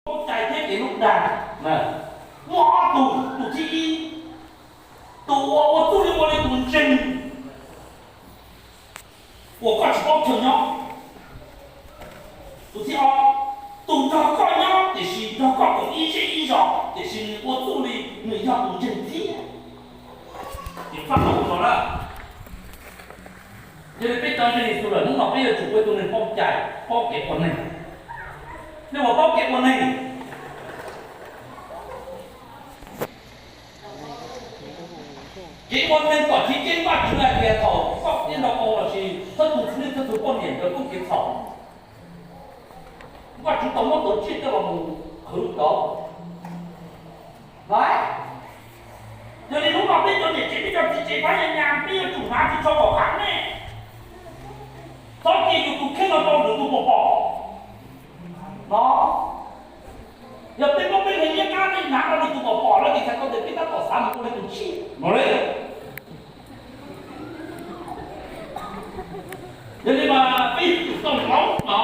paub cai thiab kev hlub dag. Muaj ob tug, tus thib ib, tus uas ua txuj li ua li tus ntseeg uas koj tsis paub chaw nyob. Tus thib ob, tus nrog koj nyob tiam sis nrog koj koom ib zej ib zos tiam sis nws ua txuj li nws yog tus ntseeg thiab. Ces faj hauv no na. Yog li peb cov ntseeg Yexus lawm hnub no peb yuav tsum ua tus neeg paub cai, paub kev ua neeg. Nej puas paub kev ua neeg? Kev ua neeg kom chiv keeb Vajtswv hais tias thaum koj nyob nrog ua lossis thawj tug txiv neej thawj tug poj niam nkawd kuj kev txhaum, Vajtswv tau muab tuav tsiaj coj los mus qhwv tod. Lais, yog li hnub no peb cov niam tsev peb cov txiv tsev phab nyas nyas peb yuav tsum hnav ris tsho kom qab nej. Txhob cia yus tus kheej no rau lwm tus pom pom no. Yog peb muab peb hlwb liab qab peb hnav rau lwm tus pom pom lawm ces txhais tau tias peb tab tom xav mus ua li tus tshiab no li. Yog li mas peb yuav tsum tau hloov no,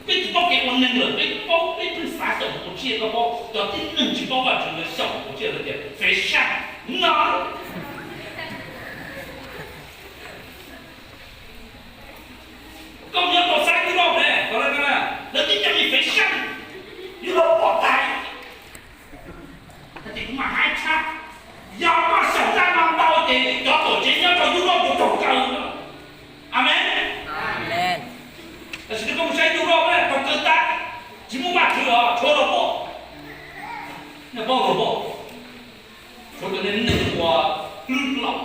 peb tsis paub kev ua neeg lawm, peb paub peb pheej xav xyaum tus tshiab, koj paub cov tib neeg tsis paub Vajtswv lawv xyaum tus tshiab lawv tias fashion no. Koj mus nyob rau xab Europe ne, lawv tib cov fashion, Europe pom tag. Tab sis kuv mam hais tshaj, yog koj xyaum zaj no ntau ces cov tuam tsev nyob rau Europe yuav raug kaw. Amees. Tab sis koj mus saib Europe ne, raug kaw tag, tsis muaj Vajtswv os, tshuav robot. Nej paub robot? Tshuav cov neeg uas hlwb hlau.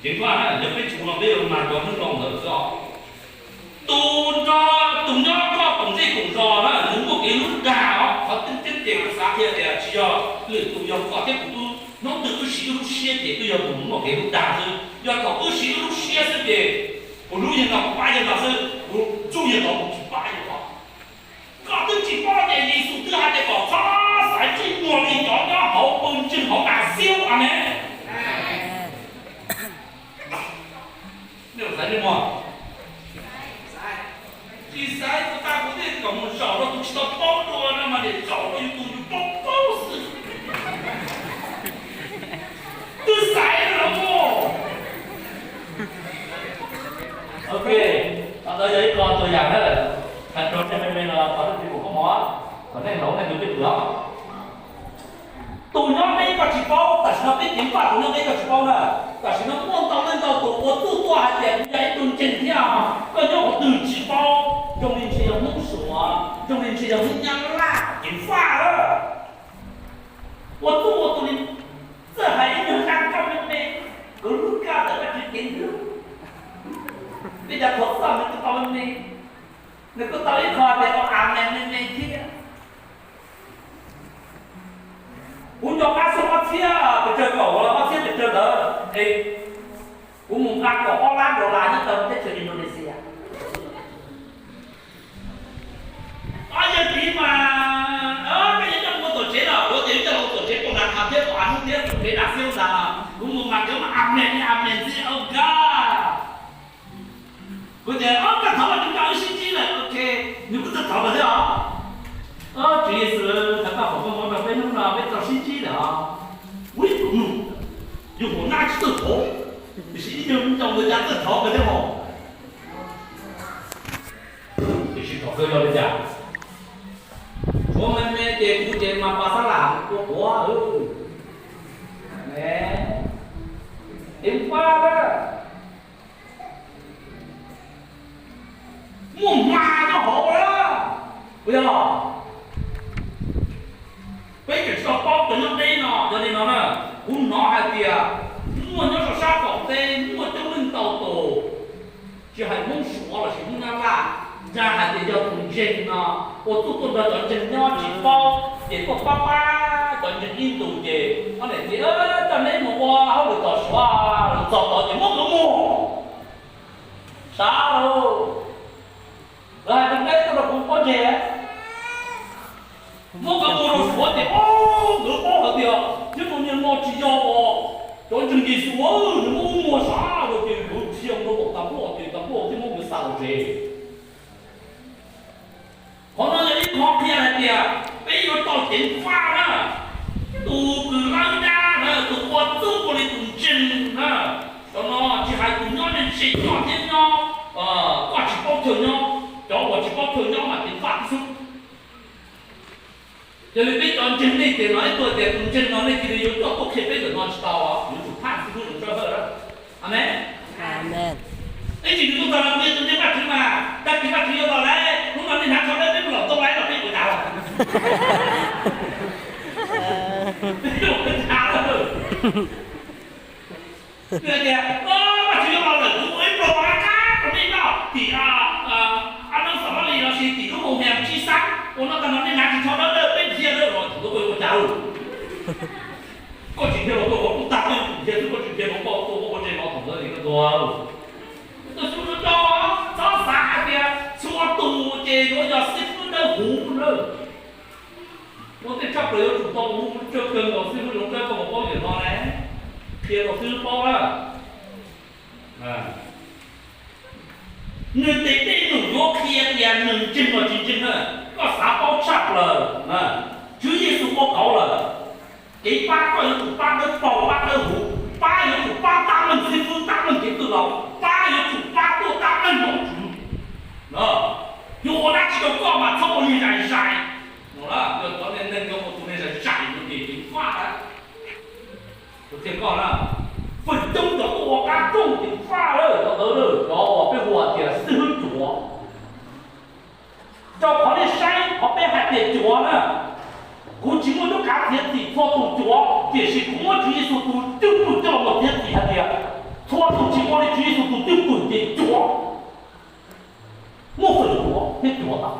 Ceev faj na, yog peb tsis ua no peb yuav mag cov hlwb hlau ntawd xwb os. Tus nrog, tus nyob koj koom zej koom zos na, nws muaj kev hlub dag os. Qhov tseeb tseeb ces kuv xav qhia tias tsis yog lwm tus, yog koj thiab kuv, hnub twg wb siv wb lub siab ces twb yog tus muaj kev hlub dag xwb. Yog thaum wb siv wb lub siab xwb ces kuv hlub yawg no kuv pab yawg no xwb, kuv ntxub yawg tod kuv tsis pab yawg tod. Koj twb tsis paub tias Yexus twb hais tias kom txhob xaiv ntsej muag li cov nyob hauv pawg ntseeg hauv nas xiab. Amees. Nej xaiv ntsej muag? Tsis xaiv, kuv tas kuv thiaj kom mus zaum rau tus tsis tau paub dua no mas niam zaum rau yus tus yus paub paub xwb. Twb xaiv lawm. Ok, qhov ntawd yog ib qho tus yam na, hais rau nej me me no thov nej tis kum koob hmoov, kom nej hlauv nej tus cwj pwm os. Tus nyob deb koj tsis paub, tam sim no peb ceev faj tus nyob deb koj tsis paub na. Tam sim no muaj ntau leej ntau tus ua txuj tuaj hais tias kuv yog ib tug ntseeg thiab, koj nyob qhov twg tsis paub, zoo li ntshe yog Hmoob Suav, zoo li ntshe yog Hmoob Nyab Laj, ceev faj lawm. Ua txuj ua tus li, txawj hais ib nyuag nab koj me me, kuv hlub koj ntawm koj tsis ceev hlub. Peb cov Hmoob Suav nws kuj tau me me, nws kuj tau ib qho tias ua amees me me thiab. Kuv nco qab xyoo ob txhiab pes tsawg, kaum ob txhiab pes tsawg ntawd es kuv mus nqa kaum ob lab dollar nyob rau teb chaws Indonesia. Ob yawg txiv mas, peb yuav coj mus ua tuam tsev los kuv tias coj mus ua tuam tsev pom nram Khav thiab pom Av Hnub thiab tus tsev Dav Xiab ntag. Kuv mus mas cov mas amees amees ntxiv, oh God. Kuv tias, o, koj thov Vajtswv kom wb sib ntsib lawm, ok. Nws kuj txawj thov lawm thiab os. O, Tswv Yexus, thov koj foom koob hmoov rau peb hnub no peb tau sib ntsib lawm os. Ua ib tug nug, yus hua nab tsis txawj thov, tiam sis ib nyuag ncoo ntawd cas txawj thov kawg thiab hos. Tiam sis thaum kawg yog li cas? Tshuav me me ces kuv ces mas pas xab lam ua quav. Ceev faj na. Muaj hma nyob hauv na. Puas yog? Peb tseem tsis tau paub cov nyob deb no, yog li no na, kuv hnov hais tias muaj nyob rau sab qaum teb muaj coob leej ntau tus, tsis hais Hmoob Suav lossis Hmoob Nyab Laj, dag hais tias yog tus ntseeg no ua txuj tuaj nrog cov ntseeg nyob tsis paub, ces tuaj pab pab cov ntseeg ib ntus ces ob niam txiv, coj neb mus ua hauj lwm tom Suav, los txog tod ces muab nkawd muag. Sav lauj, lawv hais rau neb tuaj rau kuv pob ntseg, muab nkawd muag rau Suav ces, o, nkawd paub hais tias nyob rau niaj no tsis yog uas cov ntseeg Yexus, nws muab wb muag sav rau ces nkawd dhia mus rau tom tas npluaj ces tas npluaj thiaj muab nkawd xa los tsev. Qhov no qhia hais tias peb yuav tau ceev faj na. Tus kws lawb dab na, tus ua txuj ua li tus ntseeg na, cov no tsis hais tus nyob ntse nyob thiab nyob, koj tsis paub chaw nyob, cov uas tsis paub chaw nyob mas ceev faj xwb. Yog li peb cov ntseeg nej tias no ib tug tias tus ntseeg no nej cia li yuav coj tuaj qhia peb ntawm no tsis tau, yuav tsum phaj xib hwb Loos Tsawb Hawj. Amees. Ib tsis nws tuaj txog no kuv yog tus ntseeg Vajtswv mas tag kis Vajtswv yuav los lawm, hnub no nej hnav tsho dawb peb mus los tau lawm los peb ua cas los? Peb ua cas los? Nws hais tias, Vajtswv yuav los lawm, kuv ua ib pluag qab qab rau nej noj tim Ab Nab Xav Mab Lis lossis tim lub hoo Hees Tsib Xab, ua no tag no nej hnav tsis tsho dawb dawb peb dhia lawm los, kuv ua cas los? Koj tsis dhia los tuaj ua kuv tag koj kuv dhia xwb, koj tsis dhia los koj tuaj ua ua tsev los thaum ntawd li koj tuag. Tus xib hwb Loos Tsawb Hawj, txhob xav hais tias txhua tus ces yuav yog xib hwb dawb huv lawm. Ua tej tshaj plaws yuav tsum tau ua tsawg kawg nkaus xib hwb Loos Tsawb Hawj koj puas paub yam no ne? Qhia rau xib hwb paub na. Nws tes dej num yuav qhia tias nws ntseeg los tsis ntseeg na, koj xav paub tshaj plaws. Tswv Yexus ua kauv lawm, kev pab koj yuav tsum pab dawb paug pab dawb huv, pab yuav tsum pab tab meeg xib fwb tab meeg kev tw laus, pab yuav tsum pab tuaj tab meeg nom tswv. Yuav ua dab tsi rau koj mas txhob ua niag zais zais. Yog cov neeg cov ua tus niag zais zais no ces ceev faj. Kuv qhia koj na, feem coob cov tuaj ua qab rooj ceev faj lawm, cov ntawd lawm, cov uas peb hu hais tias xib hwb cuav. Rau qhov nej saib qhov peb hais tias cuav na, kuv tsis muaj lub kav txiav txim txhua tus cuav, tiam sis kuv muab Tswv Yexus tus cwj pwm coj los mus txiav txim hais tias txhua tus tsis ua li Tswv Yexus tus cwj pwm ces cuav. Muaj feem cuav thiab cuav tas.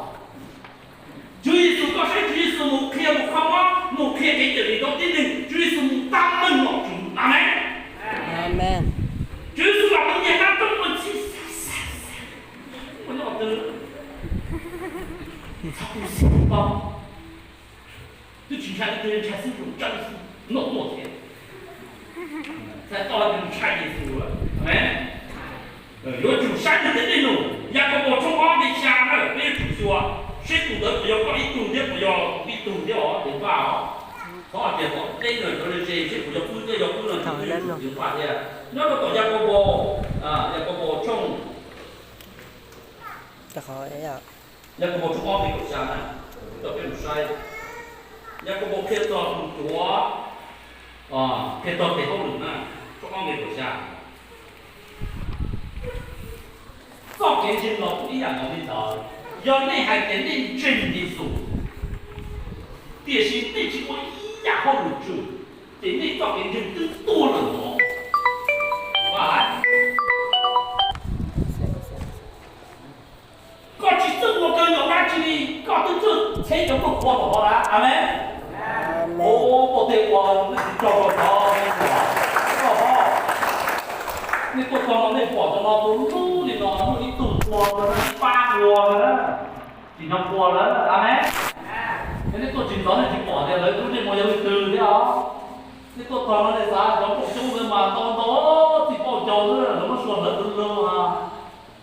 Tswv Yexus, koj saib Tswv Yexus mus qhia mus kho mob, mus qhia kev cawm dim rau tib neeg, Tswv Yexus mus tab meeg nom tswv. Amees. Tswv Yexus los mus nyiag dab roog ua txhij ua noj twg, txhob tu siab paub. Twb tsis ntshai leej twg, ntshai xwb, ntshaw xwb, noj muaj thiab. Txhais tau tias ntshai Yexus lawm. Amees. Yuav tsum saib nws tes dej num, Yakaunpaus tshooj ob nqe xya na, peb yuav tsum xyuas seb tus ntawd puas yog koj ib tug thiab puas yog kuv ib tug thiab os, ceev faj os. Qhov hais tias tom teb no cov ze seb puas yog pwb thiab, yog pwb no ces peb yuav tsum ceev faj thiab. Nyob rau tom Yakaunpaus, Yakaunpaus tshooj Yakaunpaus tshooj ob nqe kaum xya na, coj peb mus saib. Yakaunpaus qhia txog tus cuav, qhia txog tes hauj lwm na, tshooj ob nqe kaum xya. Txoj kev ntseeg los kuj ib yam nkaus li ntawd. Yog nej hais tias nej ntseeg Yexus, tiam sis nej tsis ua ib yam hauj lwm tswm, ces nej txoj kev ntseeg twb tuag lawm os. Koj tsis txawj ua kawg nkaus dab tsi li, koj twb txawj txheb cov nplooj qhuav tom no na. Amees. Ua tej ua nej tsis tso rau cov nej pom, nej tuaj txog no nej pom cov no tus hlub li no muaj ib tug ua, ib pab ua na, tsis nyob ua lawm. Amees. Yog nej tuaj tsis ntxov nej tsis pom tias lawv lub ntsej muag yog leej twg thiab os. Nej tuaj txog no nej xav cov nplooj xyoob ntawd mas ntau ntau txij pauj caus xwb, lawv muab sua hlawv du lug.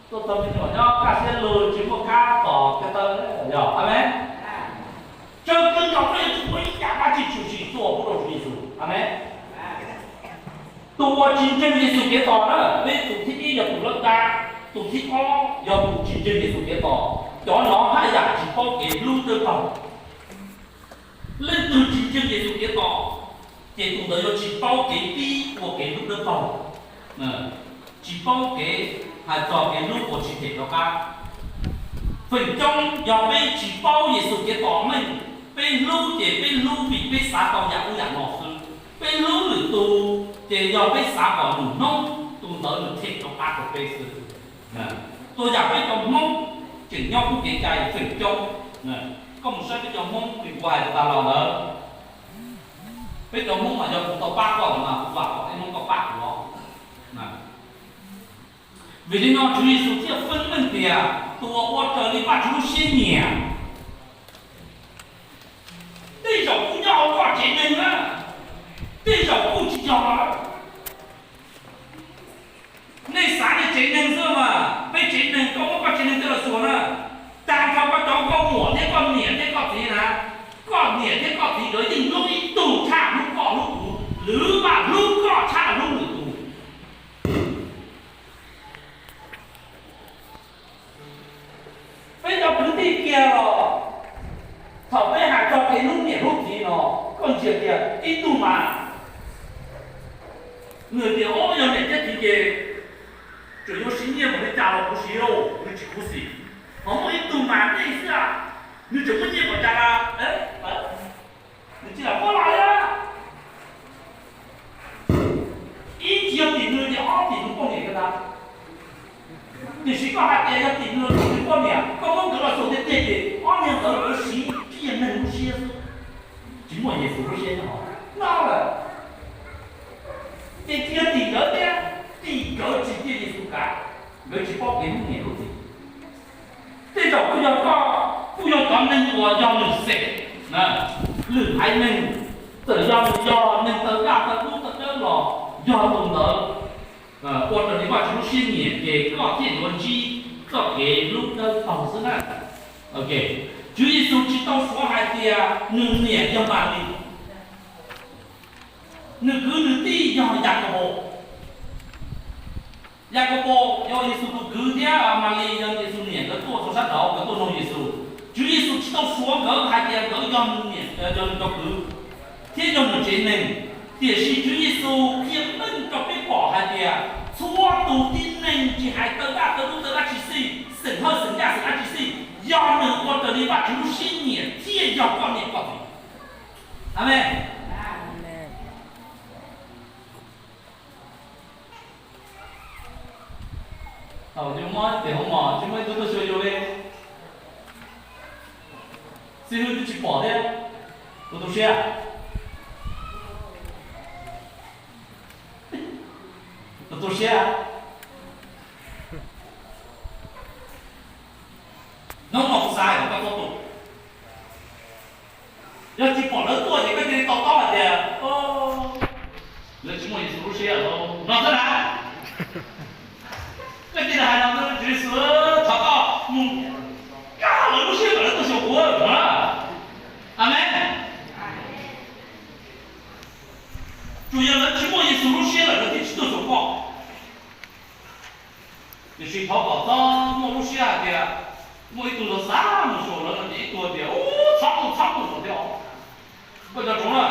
Tuaj txog me nyuam nyob kaj siab lug tsis muaj kab tom ko taw, yog. Amees. Tsawg kawg nkaus koj yuav tsum ua ib yam dab tsi tshwm sim tuaj pub rau Tswv Yexus. Amees. Tus uas tsis ntseeg Yexus kev tos na, peb tus thib ib yog tus lawb dab, tus thib ob yog tus tsis ntseeg Yexus kev tos. Cov no haj yam tsis paub kev hlub dawb paug. Leej twg tsis ntseeg Yexus kev tos, ces tus ntawd yuav tsis paub kev pib ua kev hlub dawb paug, tsis paub kev hais txog kev hlub uas tsis them rov qab. Feem coob yog peb tsis paub Yexus kev tos meej, peb hlub ces peb hlub vim peb xav tau yam ub yam no xwb. Peb hlub lwm tus ces yog peb xav kom lwm hnub tus ntawd nws them rov qab rau peb xwb. Txhua yam peb cov Hmoob tseem nyob hauv kev cai feem coob. Koj mus saib peb cov Hmoob li kuv hais tas los ntawd, peb cov Hmoob mas yog kuv tau pab koj los mas kuv vam kom peb Hmoob koj pab kuv os. Vim li no Tswv Yexus thiaj feeb meej tias tus uas ua raws li Vajtswv lub siab nyiam, tej zaum kuj nyob hauv koj tsev neeg na, tej zaum kuj tsis yog lawm. Nej xav nej tsev neeg xwb mas, peb tsev neeg koj muab koj tsev neeg coj los xyuas na, tag nrho koj cov nkauj muam thiab koj niam thiab koj tias ib tug mas nws tias, o, yog niam thiab txiv ces tseem yuav siv nyiaj npaum li cas los kuv siv, nws tsis khuv xim. Ho muaj ib tug mas nej xwb, nws tseem muaj nyiaj npaum cas, nws tsis lam muab los li. Ib tsis yog tim nws ces ob tim nws poj niam kiag ntag. Tiam sis koj hais tias yog tim nws, tim nws poj niam, koj muab nkawd los xaus tiag tiag ces ob niag ntawd nkawd siv tsiaj neeg lub siab xwb, tsis muaj Yexus lub siab nyob hauv no lawm. Ces tsis yog tim nkawd thiab, tim nkawd tsis cia Yexus kav, nkawd tsis paub kev hlub niam hlub txiv. Tej zaum kuj yog koj, kuj yog cov neeg uas yog lwm xeem, lwm haiv neeg, txawm yog, yog neeg tawv daj tawv dub tawv dawb los yog tus ntawd ua raws li Vajtswv lub siab nyiam ces koj thiaj yuav ntsib txoj kev hlub dawb paug xwb na. Tswv Yexus tsis tau suav hais tias nws niam yog Malis, nws kwv nws tij yog Yakaunpaus. Yakaunpaus yog Yexus tus kwv thiab Malis yog Yexus niam, nkawd tuaj txog sab nraud nkawd tuaj nug Yexus. Tswv Yexus tsis tau suav nkawd hais tias nkawd yog nws niam, yog nws cov kwv thiab yog nws tsev neeg. Tiam sis Tswv Yexus qhia meej rau peb pom hais tias txhua tus tib neeg tsis hais tawv daj tawv dub tawv dab tsi xij, xeem hawj xeem ncaj xeem dab tsi xij, yog nws ua raws li Vajtswv lub siab nyiam thiaj yog koj niam koj txiv. Amees. Thaum yus mob tes hauv mos tsis muaj ib tug tuaj xyuas yus li, xib hwb twb tsis pom thiab, tus tu siab, tus tu siab. Hnub no kuv xav hais kom koj txhob tu. Yog tsis pom lawv tuaj ces koj cia li to taub hais tias lawv tsis muaj Yexus lub siab no xwb na. Koj cia li hais no, Tswv Yexus, thov koj mus kaj lawv lub siab kom lawv tuaj xyuas kuv no. Amees. Tsuas yog lawv tsis muaj Yexus lub siab lawm lawv thiaj tsis tuaj xyuas koj. Tiam sis thov kom txhob muaj lub siab hais tias muaj ib tug los xav mus xyuas lawv no ces ib tug tias, u, txhob mus, txhob mus no thiab. Koj nco ntsoov na,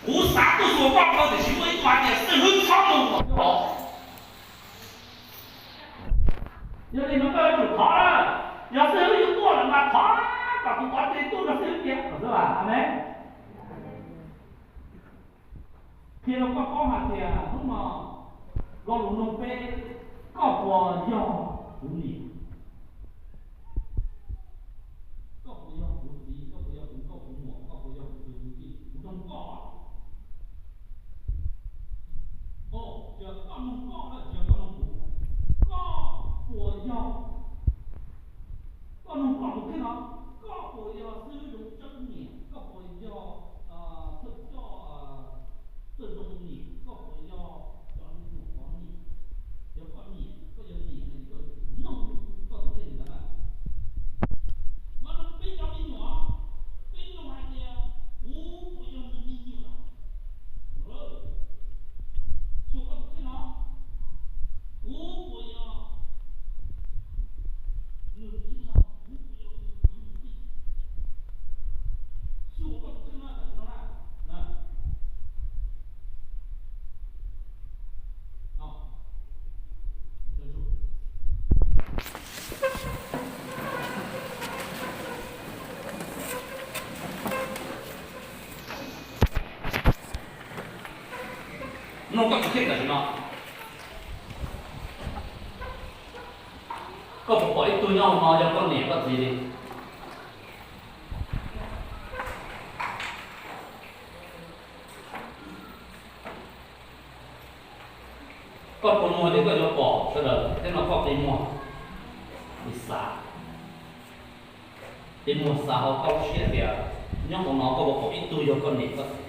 kuv xav tuaj xyuas koj kawg tiam sis muaj ib tug hais tias xib hwb txhob mus no thiab. Yog li no koj yuav tsum thov na, yog xib hwb yuav tuaj lawm mas thov kom kuv pov tseg tuaj nrog xib hwb tiag no xwb as. Amees. Qhia rau koj paub hais tias hnub no lo lus nug peb, koj puas yog kuv niam? Koj puas yog kuv txiv? Koj puas yog kuv nkauj kuv muam? Koj puas yog kuv tus kwv tij? Kuv nug koj. Tsis yog koj nug koj na, tsis yog koj nug kuv. Koj puas yog, koj nug koj tus kheej no, koj puas yog xib hwb zoo tseeb niam? Koj puas yog thawj coj, thawj zoo niam? Koj puas yog cov nyuam qhuav niam? Yog koj niam, koj yog niam no ces koj nug koj tus kheej ntawd na. Mas nug peb cov me nyuam, peb nug hais tias kuv puas yog nws me nyuam? Xyuas koj tus kheej no, kuv puas yog nws tij laug? Kuv puas yog nws kwv nws tij? Xyuas koj tus kheej no tam sim no na. Nug koj tus kheej tam sim no, koj puas pom ib tug nyob hauv no yog koj niam koj txiv li? Koj puas nug tias koj yuav pom sawv daws thiab no koj qi muag, xav, qi muag xav hauv koj lub siab tias nyob hauv no koj puas pom ib tug yog koj niam koj txiv?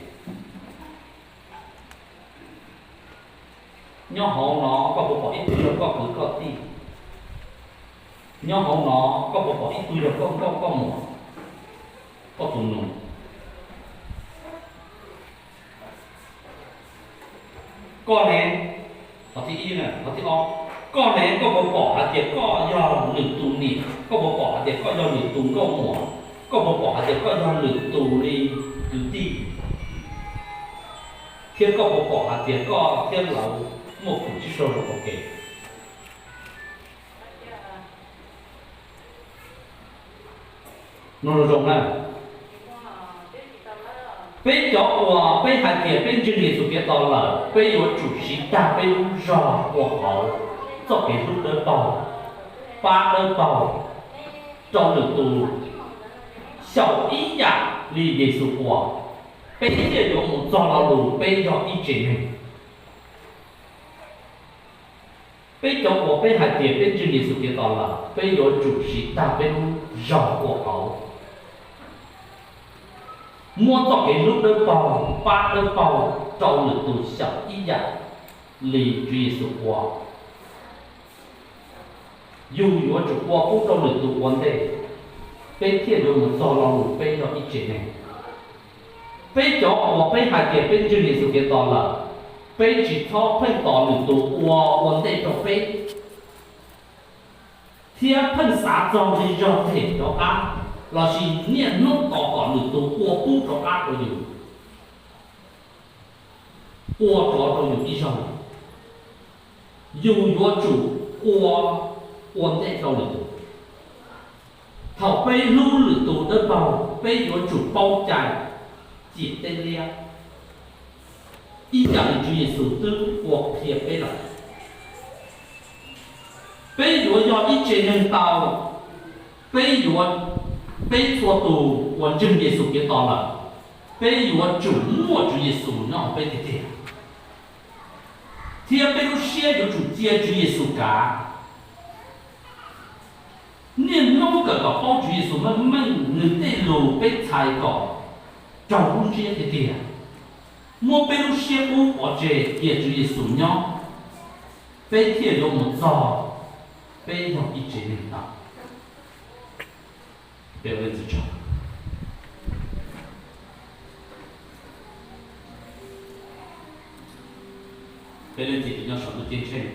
Nyob hauv no koj puas pom ib tug yog koj kwv koj tij? Nyob hauv no koj puas pom ib tug yog koj nkauj koj muam, koj tus nus? Koj ne, qhov thib ib, qhov thib ob, koj ne koj puas pom hais tias koj yog lwm tus niam? Koj puas pom hais tias koj yog lwm tus nkauj muam? Koj puas pom hais tias koj yog lwm tus li kwv tij? Thiab koj puas pom hais tias koj thiab lawv muaj kev sib sau zoo ua ke? Mloog zoo na. Peb cov uas peb hais tias peb ntseeg Yexus Khetos lawm, peb yuav tsum siv tag peb lub zog ua qauv, txoj kev hlub dawb paug, pab dawb paug rau lwm tus xyaum ib yam li Yexus ua, peb thiaj yuav mus txog lo lus peb yog ib tse neeg. Peb cov uas peb hais tias peb ntseeg Yexus Khetos lawm, peb yuav tsum siv tag peb lub zog ua qauv, muab txoj kev hlub dawb paug, pab dawb paug rau lwm tus xyaum ib yam li Tswv Yexus ua. Yus yuav tsum ua pub rau lwm tus ua ntej, peb thiaj yuav mus txog lo lus peb yog ib tse neeg. Peb cov uas peb hais tias peb ntseeg Yexus Khetos lawm, peb tsis txhob pheej tos lwm tus ua ua ntej rau peb, thiab pheej xav txog zej zog them rov qab, lossis niaj hnub tos kom lwm tus ua pub rov qab rau yus, ua rov rau yus ib zaug. Yus yuav tsum ua ua ntej rau lwm tus. Thaum peb hlub lwm tus dawb paug, peb yuav tsum paub cai, ciam teb liab, ib yam li Tswv Yexus twb ua qhia peb lawm. Peb yuav yog ib tse neeg tau, peb yuav, peb txhua tus uas ntseeg Yexus Khetos lawm, peb yuav tsum muaj Tswv Yexus nyob hauv peb tiag tiag, thiab peb lub siab yuav tsum cia Tswv Yexus kav. Niaj hnub kawm kom paub Tswv Yexus meej meej, nws tej lus peb txhais kom raug lub ntsiab tiag tiag, muab peb lub siab pub pov tseg cia Tswv Yexus nyob, peb thiaj yuav mus txog peb yog ib tse neeg tau. Peb ua leej txiv tso. Peb leej txiv tus nyob saum ntuj ceeb tsheej,